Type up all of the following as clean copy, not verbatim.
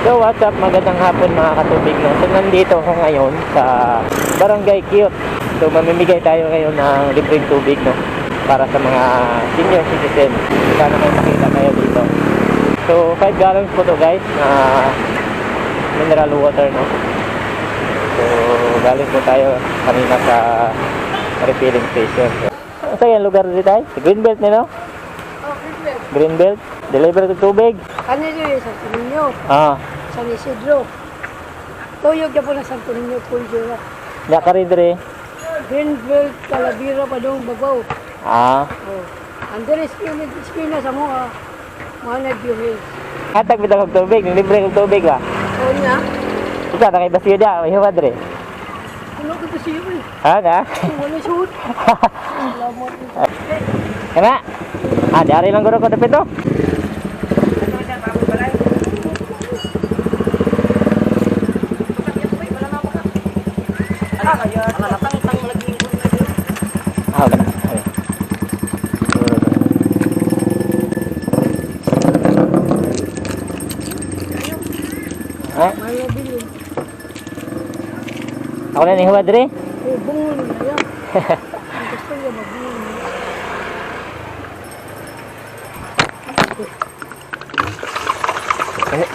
So what's up, magandang hapon, mga katubig, no? So nandito ako ngayon sa Barangay Cute. So mamimigay tayo ngayon ng libreng tubig, no? Para sa mga senior citizen. Sana may makita tayo dito. So 5 gallons po to, guys, na mineral water, no? So galing po tayo kanina sa refilling station. So, saan yung lugar dito tayo? Sa Greenbelt ni, no? Oh, Greenbelt. Greenbelt? Deliver to tubig? Kanilo yun sa Niño, San Isidro. Tuyog na po na Santo Niño, Pulgera. Nya ka rin dire. Greenbelt, Calabira pa dong Babaw. Oh. Andere esquina, esquina sa mga mga nag-view. Hatag bitaw og tubig, libre og tubig ba? So niya, Isa na kay basiyo dia, may huwad dire. Ano ko siya eh. Ha na? Wala suot. Salamat. Kana? Ah, dari lang guro ko dapit to. Ah, wala na. Ay. Ha? May bilin. Ako na ni huwad dire. Eh, bungo nila yan. Ang gusto niya magbungo nila.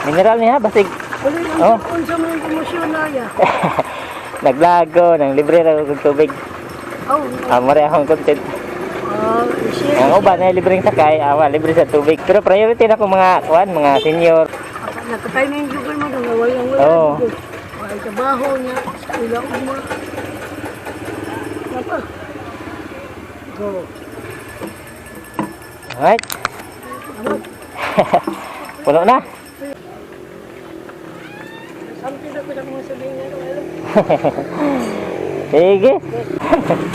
Mineral niya, basig Wala yung Oh. unsa man yung promosyon na ya. Nag-vlog ko, nang libre ra ko og tubig. Oh, Ah, mare akong content. ah, share. Ang uban ay libreng sakay, awa libre sa tubig. Pero priority na ko mga kuan, mga senior. Nakatay na yung Google mo, nung walang wala. Oo. Ay, trabaho niya, eskwela ugma. Napa? Go. Alright, Ano? Puno na. Something na ko sa mga sabihin niya. Ano? Sige.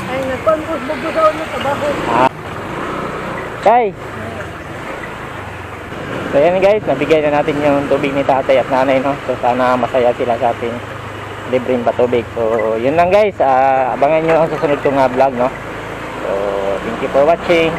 Ay, nagpangkos bugdo daw na trabaho. Tay. So yan guys, nabigay na natin yung tubig ni tatay at nanay, no. So sana masaya sila sa ating libreng patubig. So yun lang, guys, ah, abangan nyo ang susunod kong vlog, no. So thank you for watching.